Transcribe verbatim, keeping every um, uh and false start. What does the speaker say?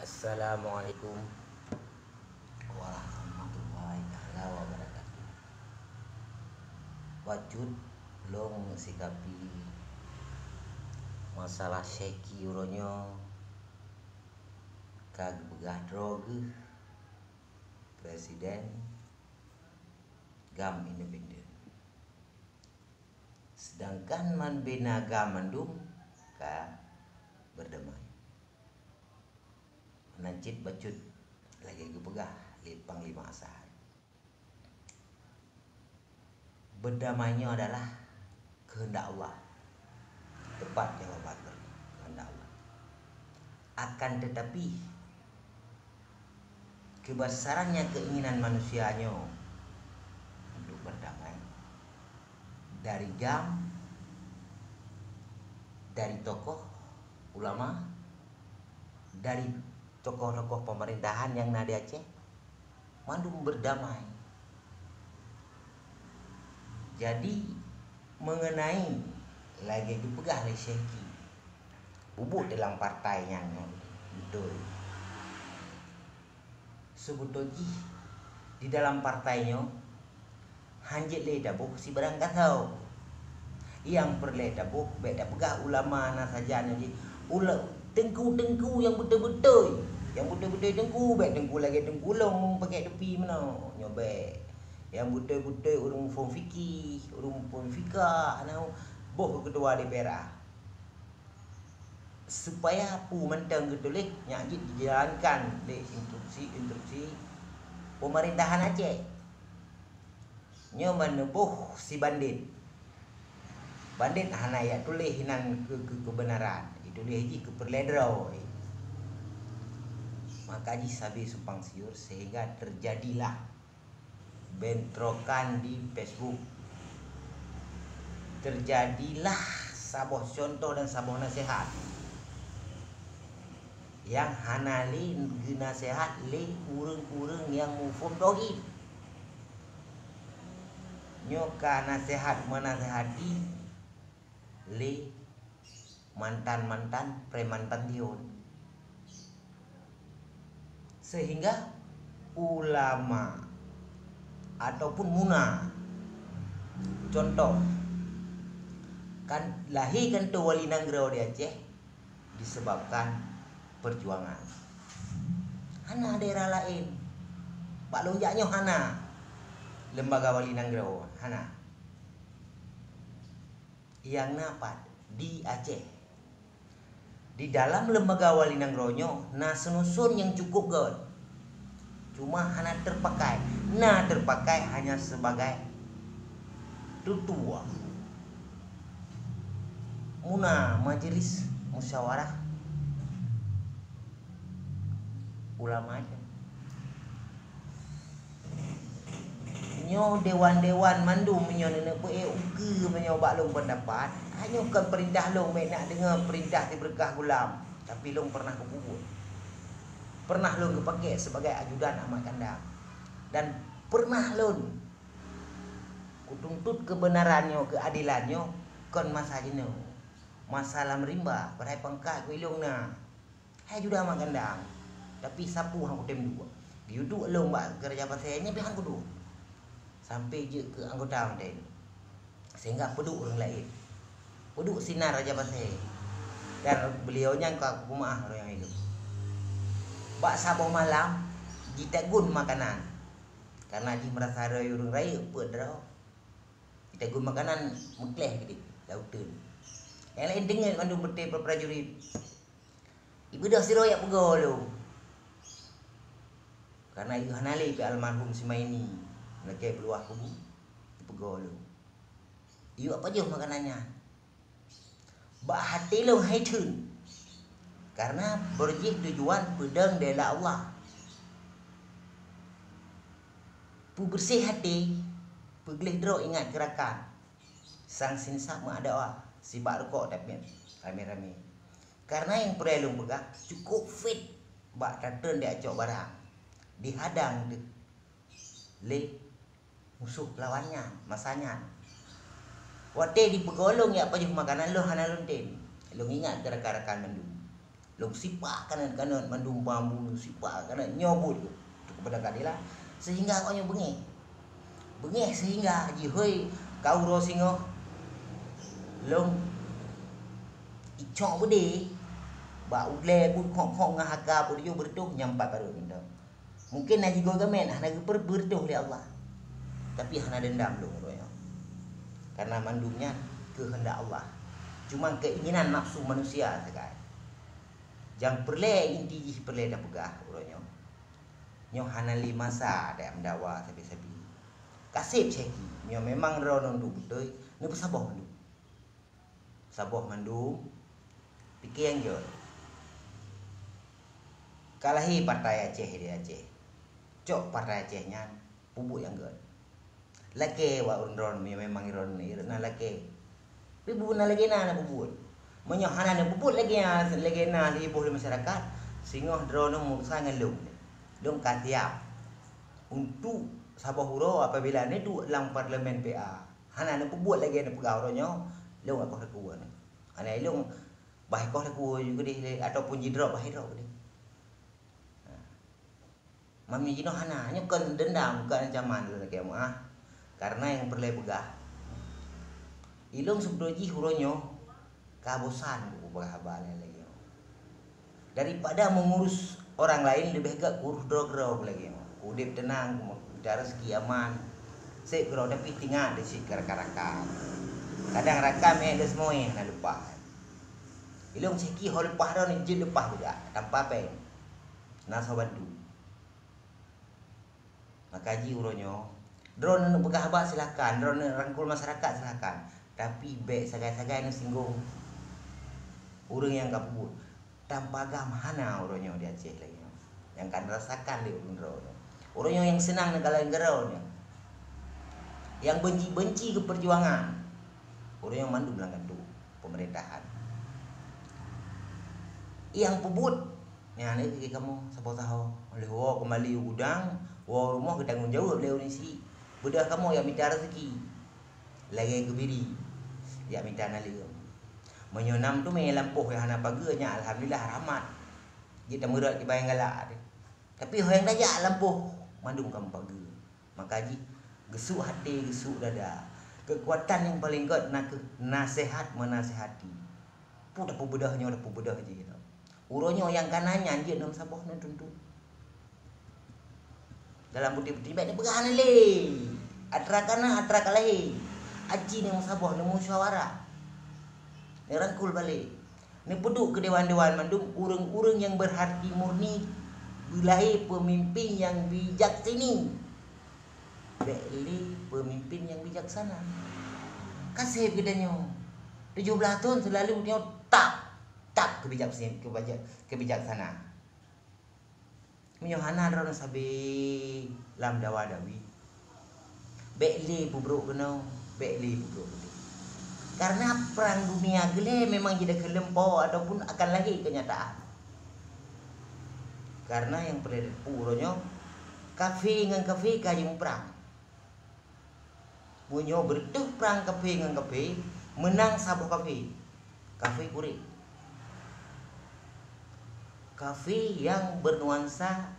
Assalamualaikum warahmatullahi taala wabarakatuh. Bacut lôn sikapi masalah Syeki uroe nyoe ka geupeugah droe geuh Presiden GAM Independen. Sedangkan man bina GAM mandum ka berdamai. Meunan cit bacut lagée geupeugah lé Panglima Asahan. Berdamai nyoe adalah keuheundak Allah. Tepat jawaban, keuheundak Allah. Akan tetapi, keubesarannya keinginan manusia nyoe untuk berdamai dari GAM, dari tokoh ulama, dari tokoh-tokoh pemerintahan nyang na di Aceh, mandum berdamai. Jadi, mengenai lagée geupeugah lé Syeki, bubuet dalam partai nyan beutôi. Seubeutôi jih di dalam partai nyoe hanjeuet lé taboh sibarang gasoe. Nyang peureulée taboh bék tapeugah ulama na sajan nyoe jih, ula-, teungku-teungku nyang beutôi-beutôi. Nyang beutôi-beutôi teungku, bék teungku lagée teungku lôn pakèk tupi meunoe, nyoe bék. Nyang beutôi-beutôi ureuëng muphom fikih, ureuëng muphom fikah, hana boh keu ketua D P R A. Supaya peue mantong geutuléh nyan jeuet jijalankan lé instruksi-instruksi pemerintahan Aceh. Nyoe meuneuboh si bandét. Bandét hana jak tuléh inan keu, keu keubeunaran, jituléh jih keu peureulée droe. Maka jih sabe simpang siur sehingga teujadilah bentrokan di Facebook. Teujadilah saboh cuntoh dan saboh naseuhat nyang hana lé geunaseuhat lé ureuëng-ureuëng nyang muphom tauhid. Nyoe ka naseuhat meunaseuhati lé mantan-mantan preman Pantion. Sehingga ulama ataupun muna, contoh, kan lahé kantô wali nanggroe di Aceh disebabkan perjuangan. Hana daerah laén. Bak lôn jak nyoe hana lembaga wali nanggroe, hana. Nyang na pat di Aceh. Di dalam lembaga wali nanggroe nyoe na seunuson nyang cukup göt. Cuma hana teupakai. Na teupakai hanya sebagai tutoe. Muna majelis musyawarah ulama nyoe. Nyoe dewan-dewan mandum meunyoe neuneuk peuék ukeue meunyoe bak lôn peundapat, nyoe kon peurintah lôn, bék nak deungoe peurintah sibeureukat gulam, tapi lôn pernah kupeubuet. Pernah lôn geupakèk sibagai ajudan Ahmad Kandang. Dan pernah lôn kutuntut keubeunaran nyoe, keuadelan nyoe kon masa jinoe. Masa lam rimba, padahai pangkat ku ilôn na. Hai juda Ahmad Kandang, tapi sapeue han kutem duek. Geuyue duek lôn bak keu Raja Pasè nyan pih han kuduek. Sampai jeuet keu anggota mantong. Sehingga peuduek ureuëng laén. Peuduek sinan Raja Pasè. Dan beliau nyan ka kupeumaáh ureuëng nyang ilôn. Bak saboh malam, jitagun makanan. Karena jih meurasa droe ureuëng rayeuk peuet droe. Jitagun makanan meukleh keudeh, lam uteuen. Nyang laén teungeut mandum beutôi prajurit. Ibeudôh sidroe jak peugoe lôn. Karena yue hana lé pih almarhum Sumaini, lakée beuluwah kubu, ipeugoe lôn. Yue jak pajoh makanan nyan. Bak até lôn hai theun. Karena beurjih tujuan peudong dela Allah. Peubeurséh até, peugleh droe ingat keu rakan. Sang sinsab meudoá, sibak rukok tapi ramé-ramé. Karena nyang peureulée lôn peugah, cukup fit bak tatreun diacok barang, dihadang deuh lé musoh lawan nyan, masa nyan. Watée jipeugoe lôn jak pajoh makanan, lôn hana lôn tem. Lôn ingat keu rakan-rakan mandum. Lôn sipak kanan-kanan mandum bambu, lôn sipak kanan nyoe buet tu kepada keadilan, sehingga awaknyan beungéh. Beungéh sehingga jihôi ka uroe singoh lôn icok beudé bak ulée buet khok-khok ngon haka peue laju beureutoh nyang pat barô mantong. Mungken na jigoe gamén hana geupeubeureutoh lé Allah. Tapi hana dendam lôn uroe nyoe. Karena mandum nyan keuheundak Allah. Cuma keinginan nafsu manusia sagai. Nyang peureulée inti jih peureulée tapeugah uroe nyoe. Nyoe hana lé masa dek meudawa sabe-sabe. Kaseb syeki, nyoe memang droeneuh duek beutôi, neupeusaboh mandum. Saboh mandum, pike nyang jeuet. Ka lahé Partai Aceh di Aceh. Cok Partai Aceh nyan, peubuet nyang gét. Lakée bak ureuëng droeneuh, meunyoe memang droeneuh na lakée. Tapi bubuet na lagée na, na bubuet. Meunyoe hana na bubuet lagée na, lagée na lheueh boh lé masyarakat, singoh droeneuh meurusan ngon lôn. Lôn ka siab untuk saboh uroe apabila neuduek lam parlemen P A. Hana neupeubuet lagée neupeugah uroe nyoe, lôn akoh laku nyoe. Hana lôn bah akoh laku keudeh lé, ataupun jidrop bah idrop keudeh. Ha. Mami jinoe hana, nyoe kon dendam, kon ancaman lôn lagée meuah. Karena nyang peureulée peugah, ilôn seubeutôi jih uroe nyoe ka bosan kupeugah haba lagée nyoe. Daripada mengurus orang lain, leubeh gét kurus droe keudroe lagée nyoe. Udeb teunang, mita rezeki aman. Seb keudroe tapi tingat di cit keu rakan-rakan. Kadang rakan meuék lé seumué hana leupah. Ilôn siki ho leupah droe jeuet leupah juga tanpa péng. Na soe bantu. Maka jih uroe nyoe, droeneuh neupeugah haba silakan, droeneuh rangkul masyarakat silakan, tapi bék sagai-sagai neusinggong ureuëng nyang ka peubuet. Tanpa agam hana uroe nyoe di Aceh lagée nyoe nyang ka neurasakan lé ureuëng droeneuh. Uroe nyoe nyang seunang neukalon keudroe nyoe, nyang benci-benci keu peujuangan, uroe nyoe mandum lam kantô pemerintahan. Nyang peubuet nyan lé keu kamoe saboh sahoe. Lheueh woe keumbali u gudang, woe rumoh geutanggong jaweueb lé ureuëng syiek. Beudôh kamoe jak mita rezeki lagée geubiri, jak mita naleueng. Meunyoe nam teumé lampôh nyang hana pageue, nyan alhamdulillah rahmat. Jeuet tameurot kiban nyang galak teuh. Tapi ho nyang tajak lampôh mandum kamoe pageue. Maka jih geusuk até, geusuk dada. Keukuatan nyang paleng gét na kheueh naseuhat meunaseuhati. Peue tapeubeudôh nyoe, tapeubeudôh jih. Uroe nyoe nyang kana nyan jeuet neusaboh neutuntut. Dalam putéh-putéh bék neupeugah hana lé. Atra kana, atra ka lahé. Aci neumeusaboh, neumusyawarah. Neurangkul balek. Neupeuduek keu dewan-dewan mandum ureuëng-ureuëng nyang beurhati murni, beulahé peumimpin nyang bijak sini. Bék lé peumimpin nyang bijaksana. Ka seb geutanyoe tujoh blaih thon seulalu nyoe tap, tap keubijak-, keubajak-, keubijaksana. Meunyoe hana droeneuh sabe lam dawa dawi, bék lé peubrok keunoe, bék lé peubrok keudeh. Karena perang dunia keulhée memang jidakeuh lumpoe ataupun akan lahé keunyataan. Karena nyang peureulée teupeue uroe nyoe, kafé ngon kafé ka jimuprang. Meunyoe beureutoh prang kafé ngon kafé, meunang saboh kafé, kafé kurek. Kafé nyang bernuansa